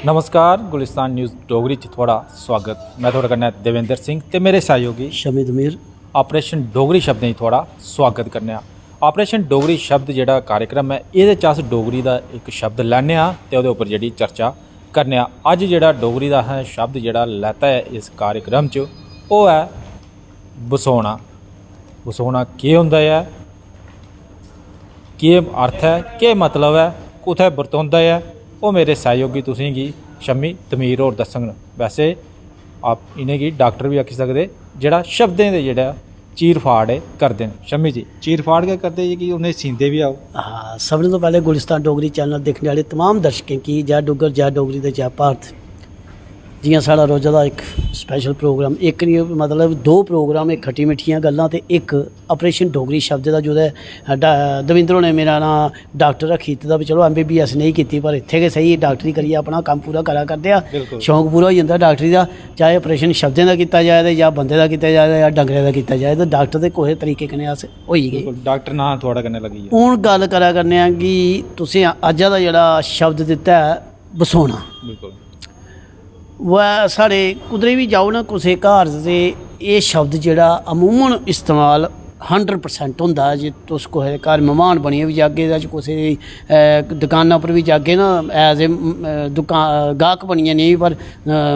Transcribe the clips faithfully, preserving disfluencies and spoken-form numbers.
नमस्कार, गुलिस्तान न्यूज़ डोगरी च थुआढ़ा स्वागत। में थुआढ़े कन्नै देवेंद्र सिंह ते मेरे सैहयोगी शमी दमीर। ऑपरेशन डोगरी शब्दें च थुआढ़ा स्वागत करने आं। ऑपरेशन डोगरी शब्द जेह्ड़ा कार्यक्रम ऐ, एह्दे च अस डोगरी दा इक शब्द लैन्ने आं ते ओह्दे उप्पर जेह्ड़ी चर्चा करने आं। अज्ज जेह्ड़ा डोगरी दा असें शब्द जेह्ड़ा लैता ऐ इस कार्यक्रम च, ओह् ऐ बसोना। बसोना केह् होंदा ऐ, केह् अर्थ ऐ, केह् मतलब ऐ, कुत्थै बरतोंदा ऐ, ओह् मेरे सैहयोगी तुसेंगी शम्मी तमीर होर दस्सङन। वैसे आप इ'नेंगी डाक्टर बी आक्खी सकदे, जेह्ड़ा शब्दें दे जेह्ड़ा चीर फाड़ एह् करदे न। शम्मी जी, चीर फाड़ गै करदे जी, कि उ'नेंगी सींदे बी आओ। हां, सभनें तो पैह्लें गुलिस्तान डोगरी चैनल दिक्खने आह्ले तमाम दर्शकें गी जै डुग्गर, जै डोगरी ते जै भारत। जि'यां साढ़ा रोजा दा इक स्पैशल प्रोग्राम, इक निं, मतलब, दो प्रोग्राम, इक खट्टी मिट्ठियां गल्लां ते इक ऑपरेशन डोगरी शब्द दा, जेह्दे डा-, दविंदर होरें मेरा नांऽ डाक्टर रक्खी दित्ते दा, बी चलो एम बी बी एस नेईं कीती, पर इत्थै गै सेही डाक्टरी करियै अपना कम्म पूरा करा करदे आ। बिल्कुल। शौक पूरा होई जंदा डाक्टरी दा, चाहे ऑपरेशन शब्दें दा कीता जाए ते जां बंदे दा कीता जाए ते जां डंगरें दा कीता जाए, ते डाक्टर ते कुसै तरीके कन्नै अस होई गे। बिल्कुल, डाक्टर नांऽ थुआढ़े कन्नै लग्गी गेआ। हून गल्ल करा करने आं कि तुसें अज्जा दा जेह्ड़ा शब्द दित्ता ऐ, बसोना। बिल्कुल। वह साढ़े कुदरे बी जाओ ना कुसै घर, ते एह् शब्द जेह्ड़ा अमूमन इस्तेमाल हंड्रेड परसेंट होंदा ऐ। जे तुस कुसै दे घर मैह्मान बनियै बी जागे, जां कुसै दी, अ, दकाना पर बी जागे ना, as a, अ, दुका-, गाह्क बनियै नेईं, पर, अ,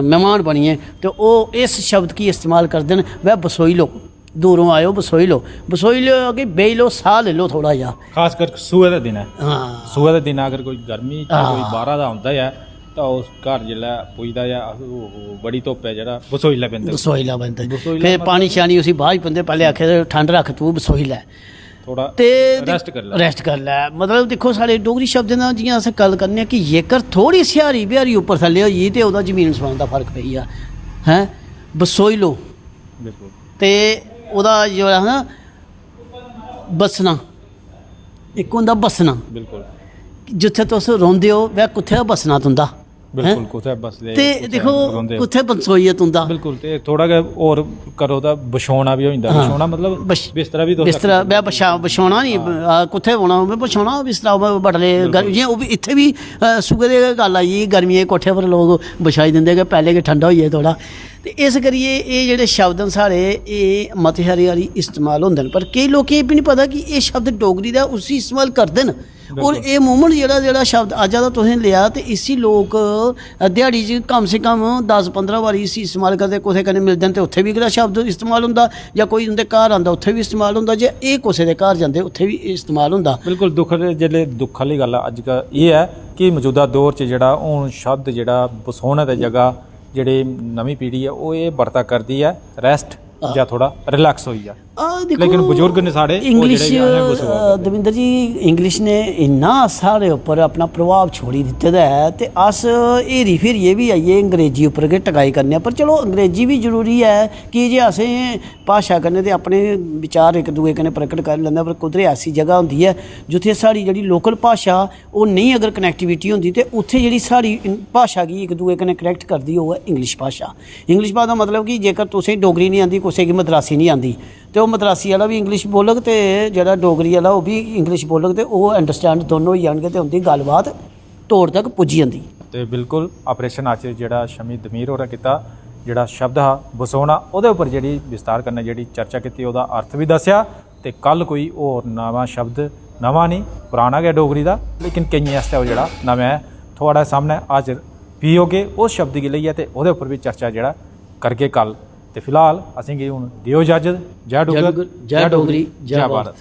मैह्मान बनियै, ते ओह् इस शब्द गी इस्तेमाल करदे न, "वह बसोई लो।" दूरों आयो, बसोई लो। बसोई लो कि बेही लो, साह् ले लो थोह्ड़ा जेहा। खासकर सोहै दे दिनै। हां। सोहै दे दिनै अगर कोई गर्मी च कोई हां। बाह्रा दा औंदा ऐ, तां उस घर जेल्लै पुजदा ऐ, आखदे, "ओहो, बड़ी धुप्प ऐ, जेह्ड़ा बसोई लै बिंद।" बसोई लै बिंद। बसोई लै फिर मतलब पानी शानी उसी बाह्र च पौंदे, पैह्लें आखे, "ठंड रक्ख तूं, बसोई लै।" थोह्ड़ा ते दि-, rest करी लै। Rest करी लै। मतलब, दिक्खो, साढ़े डोगरी शब्दें दा जि'यां अस गल्ल करने आं कि जेकर थोह्ड़ी स्यारी ब्यारी उप्पर थल्ले होई गेई, ते ओह्दा जमीन असमान दा फर्क पेई गेआ। हैं? बसोई लो। बिल्कुल। ते ओह्दा जेह्ड़ा हा ना, बस्सना, इक होंदा बस्सना। बिल्कुल। जित्थै तुस रौंह्दे ओ, वै कुत्थै बस्सना तुं'दा? बिल्कुल, हैं? कुत्थै बसदे, ते कुत्थै दिक्खो, रौंह्दे? कुत्थै बसोई ऐ तुं'दा? बिल्कुल, ते थोह्ड़ा गै होर करो तां बछौना बी होई जंदा। हां। बछौना मतलब बछ-, बिस्तरा बी तुस बिस्तरा, आक्खी सकदे। वै बछा-, बछौना निं, हां। आ, कुत्थै बौह्ना? में बछौना, बिस्तरा, ब-, बडले, गर-, बिल्कुल। जि'यां ओह् बी, इत्थै बी, अ, सुगै दी गै गल्ल आई गेई, गर्मियें च कोठे पर लोक बछाई दिंदे कि पैह्लें गै ठंडा होई जाए थोह्ड़ा। ते इस करियै एह् जेह्ड़े शब्द न साढ़े, एह् मते हारे बारी इस्तेमाल होंदे न, पर केईं लोकें एह् बी निं पता कि एह् शब्द डोगरी दा, उसी इस्तेमाल करदे न। होर बिल्कुल। एह् अमूमन जेह्ड़ा, जेह्ड़ा शब्द अज्ज दा तुसें लेआ, ते इसी लोक, अ, ध्याड़ी च कम से कम दस पंदरां बारी इसी इस्तेमाल करदे, कुसै कन्नै मिलदे न ते उत्थै बी एह्कड़ा शब्द इस्तेमाल होंदा, जां कोई उं'दे घर आंदा उत्थै बी इस्तेमाल होंदा, जां एह् कुसै दे घर जंदे उत्थै बी इस्तेमाल होंदा। बिल्कुल, दुख, जेल्लै दुख आह्ली गल्ल अज्ज का एह् ऐ कि मजूदा दौर च जेह्ड़ा हून शब्द जेह्ड़ा बसोने दी जगह जेह्ड़ी नमीं पीढ़ी ऐ, ओह् एह् बरता करदी ऐ rest हां। जां थोह्ड़ा relax होई जा। आ, दिक्खो, लेकिन बजुर्ग न साढ़े, ओह् इंग्लिश, जेह्ड़े अजें बी सुआ अ, करदे। दविंदर जी, इंग्लिश ने इन्ना साढ़े उप्पर अपना प्रभाव छोड़ी दित्ते दा ऐ, ते अस हेरी फेरियै बी आइयै अंग्रेजी उप्पर गै टकाई करने आं। पर चलो, अंग्रेजी बी जरूरी ऐ, की जे असें भाशा कन्नै ते अपने विचार इक दूए कन्नै प्रकट करी लैंदा, पर कुदरै ऐसी जगह होंदी ऐ जित्थै साढ़ी जेह्ड़ी local भाशा, ओह् नेईं अगर connectivity होंदी, ते उत्थै जेह्ड़ी साढ़ी इन-, भाशा गी इक दूए कन्नै connect करदी, ओह् ऐ इंग्लिश भाशा। इंग्लिश भाशा दा मतलब कि जेकर तुसें डोगरी निं आंदी, कुसै गी मद्रासी निं आंदी, ते ओह् मद्रासी आह्ला बी इंग्लिश बोलग, ते जेह्ड़ा डोगरी आह्ला, ओह् बी इंग्लिश बोलग, ते ओह् understand दोनों होई जान गे, ते उं'दी गल्लबात तोड़ तक पुज्जी जंदी। ते बिल्कुल, ऑपरेशन अज्ज जेह्ड़ा शमी दमीर होरें कीता, जेह्ड़ा शब्द हा बसोना, ओह्दे उप्पर जेह्ड़ी विस्तार कन्नै जेह्ड़ी चर्चा कीती, ओह्दा अर्थ बी दस्सेआ। ते कल कोई होर नमां शब्द, नमां निं, पराना गै डोगरी दा, लेकिन केइयें आस्तै ओह् जेह्ड़ा नमां ऐ, थुआढ़े सामनै हाजर भी होगे उस शब्द गी लेइयै, ते ओह्दे उप्पर बी चर्चा जेह्ड़ा करगे कल। ते फिलहाल असेंगी हून देओ इजाजत। जै जै डुग्गर, डुग्गर, जै जै डोगरी, डोगरी, जै जै भारत। भारत।